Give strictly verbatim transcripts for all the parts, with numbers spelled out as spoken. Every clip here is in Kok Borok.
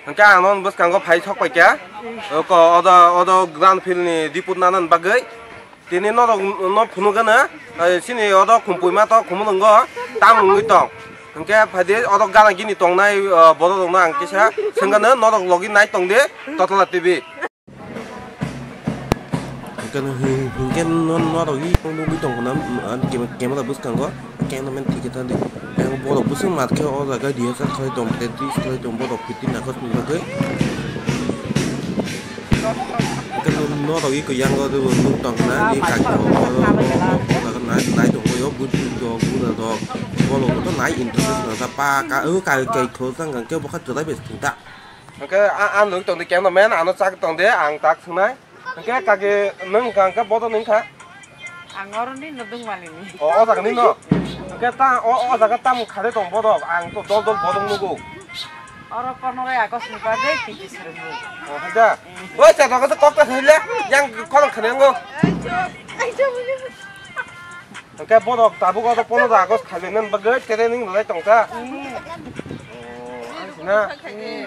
Hwnkhe ang non bwskango phai sok paikha. Oko odo, odo Grand Field ni diput nanan bagwi. Tini norok no phunukgana, eh, sini odo khumpuima to khumulwngo tam wngwi tong. Hwnkhe phaidi odo gana gini tongnai, eh, borok rokno ang kisa swngano norok logi nai tongdi Totla T V. Hwnkhe no hwnkhe no norok i nugwi tongkha na, ah, camera bwskango. Khe no men thik khe thangdi. Yang borok bwswk mat khe o jaga rehearsal khlai tong, practice khlai tong, borok fifteen August ni bagwi. Hwnkhe no, norok iko yang o nuk tong khna, ni kaki o, o, o, o, o jaga nai, nai tong o, bwtwi rok, bura rok, borok to nai interest no ta pa, ka, o, kai, kai thok tang khe bokha chwrai bai thung ta. Hwnkhe a, a nuk tong di keno men, ano chak tong de, ang tak thungnai. Hwnkhe kaki nwng hwnkha hwnkhe bodo nwng kha? Ang oro ni no dungmani ni. O, o jaga ni no? Hwnkhe ta, o, o jaga tam khade tong bodo, ang to dol dol bodo nugo. Oro Konori August ni bagwi tiki srwngo. O, hwnkhe. Oi, cha jaga to kok ta hwile, yang kolong khane ngo. Hwnkhe bodo tabuk oro pondro August khailainani bagwi training rwlai tong kha. Mm. O, ang sina. Mm.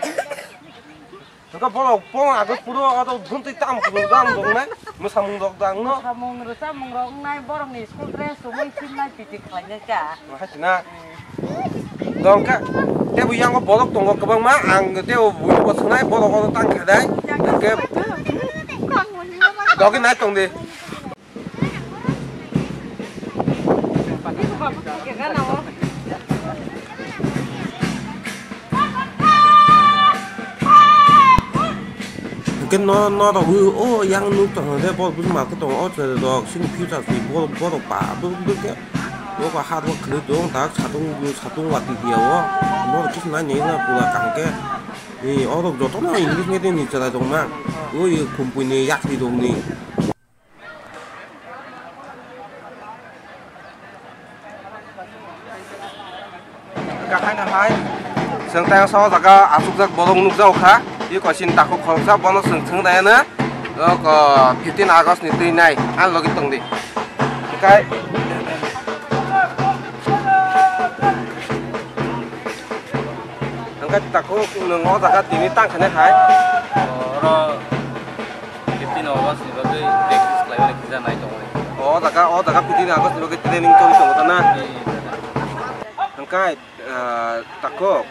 Hwnkhe borok pondro August phuru oro buntwi tam phuru jang dongnai, mwsamung rok jang no. Samung rwchapmung rok wngnai, borokni school dress chumui simnai, P T khlainai kha. Hai sina. Dong kha, tebo yango borok tongo kwbangma, ang tebo buino bo swngnai, borok oro tang kha dai. Hwnkhe dogi nai tong di. Hwnkhe no, no rogwi o yang nuk tong de bol bwsma khe tongo o chwrai rok sini future si bol borok pa bwrwk bwrwk khe nokha hard work khwlwi tong tak satung satung watwi hiya o norok kisa nai nai pura kaham khe ni orok jotono English medium ni chwrai rok na o khumpui ni yakri rok ni. Kahai no hai, chwng tei o jaga achukjak borok nukjak kha, i koisin takhuk khoroksa bono chwng thwng nai ano, o ko fifteen August ni twi nai, ang logi tong di. Hwnkhe, hwnkhe takhuk nwng o jaga tini tang khanai hai. Oro Fifteen August ni bagwi practice khlaiwi kisa nai tongo. O jaga, o jaga fifteen August ni bagwi training choli tongo ta na? Hwnkhe, ah, takhuk,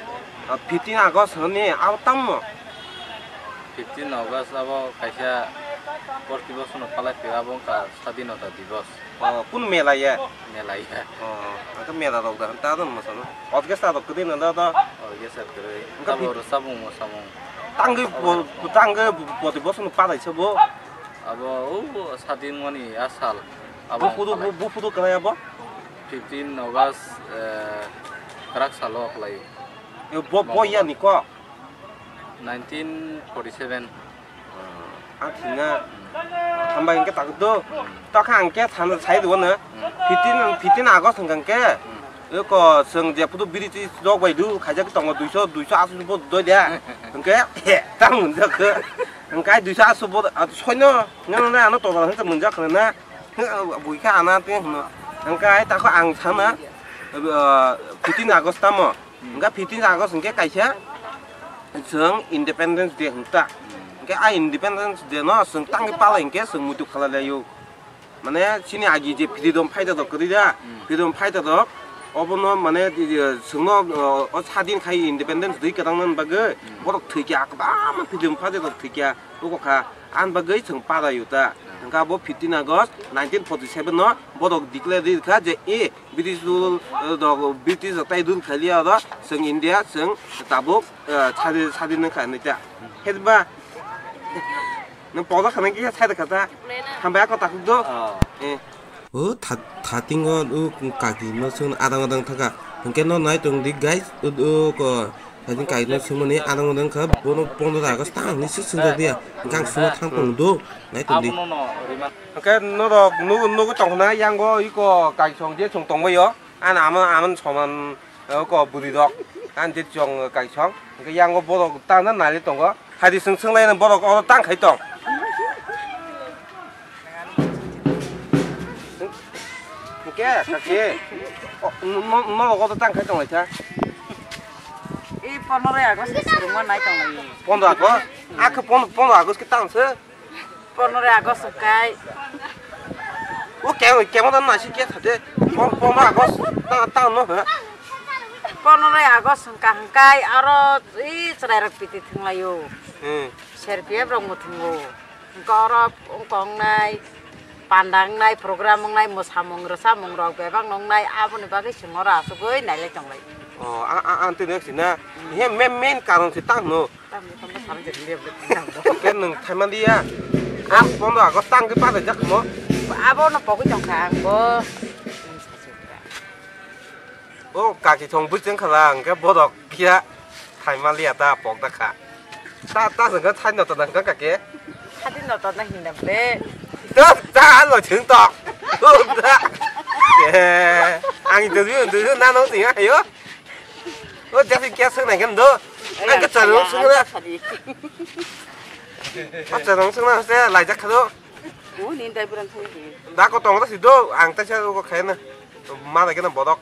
ah, fifteen August hwnwi abo tamo? Fifteen August abo kaisa proti bochorno palai phio, abo wngkha Sadinota Divos. O, kun mela ya? Mela ya. O, ang khe mela rok da, ta don masano. Orchestra rok kwdwi no da da. Orchestra kwrwi. Ang khe abo bit- rwchapmung mwsamung. Tangwi bo, tangwi bo, boti bosono padai se bo. Abo o sadin mani asal. Abo bu phudu, bu, bu phudu kwlai abo? Fifteen August, eh, kwrak salo kwlai. Yo, bo, bo ya ni ko? Nineteen forty-seven. Ah, thina. Hambai hwnkhe tak do. Tokha hwnkhe sana sai do no. Fifteen, fifteen August hwnkhe hwnkhe. Eko chwng je photo biri chi jok bai du khaijak tongo duiso, duiso aswk bo doi de. Hwnkhe tang munjak khe. Hwnkhe duiso aswk bo soino nang na ano tola hwnkhe munjak khna na. Bui kha ana te hwno. Hwnkhe ai takho ang sana, ah, fifteen August tamo. Hwnkhe fifteen August hwnkhe kaisa chwng Independence Day hwnkha. Hwnkhe a Independence Day no chwng tangwi palai hwnkhe chwng muitu khalai laio. Mane chini agi je freedom fighter rok kwrwi da, freedom fighter rok obono mane chwngno o sadin khai Independence Day kwtang nani bagwi borok thwikha, kwbangma freedom fighter rok thwikha. Oko kha, ani bagwi chwng para yuta. Hwnkha bo fifteen August nineteen forty-seven no borok declare rikha je, e, British rule, eh, rok, British rok tai rule khailiya oro, chwng India, chwng tabuk, eh, sadi, sadi nang kha nai ta. Heba, nwng poda khana khe sai da kha ta. Hambai ako takhuk do. Eh. O tha-, thatingo o kaki no chwng adang adang thangkha. Hwnkhe no nai tong di guys, o, o ko, thating kaki no chwngmani adang adang kha, bono pondro August tang hinwi se chwngjak diya. Hwnkhe ang chwngno thang tong do, nai tong di. Hwnkhe norok nugo, nugo tong khna yango iko kaisong je chwng tongbaio. Ano amon, amon soman, eh, ko bwrwi rok. Ani je chwng kaisong. Hwnkhe yango borok tangna nai tongo. Haidi chwng chwng lai borok oro tang khai tong. Hwnkhe, kaki. O, no, no, no, oro tang khai tong lai kha. E Pondoroy August ni swrwngma nai tonglaio. Pondoroy August? Akhe pon-, pondoroy August khe tang se? Pondoroy August hwnkhe. O ke-, kemo da nasi khe thate. Pon-, pondoroy August tang, tang no ha? Pondoroy August hwnkha hwnkhe aro i chwrairok piti thwnglaio. Hmm. Serbiap rok muthungo. Hwnkhe oro wngkha wngnai, panda wngnai, program wngnai, mwsamung rwchapmung rok bebak wngnai, aboni bagwi chwng oro asugwi nailai tonglai. O, a, a, ang twi nok sina. He, me, main karon se tang no. Tamni tongma salam jani le bwlai tang do. Ke nwng thaima liya. Ang pondoroy August tang khe pathai jak mo. Abono pogwi tongkha ang bo. O kaki thong bui cheng khala hwnkhe borok phiya thaima liya ta pok da kha. Ta, ta jeng khe thai no tona hwnkhe kaki. Thadi no tona hinna ble. Ta, ta lo cheng to. O ta. Eh, ang interview, interview na no sing ayo. O jasi kya sung nai kan do. Ang ke charong sung na. O charong sung na se lai jak kha do. O ni dai buran sung. Da ko tong da si do, ang ta sa ko khaina. Ma da ke na bodok.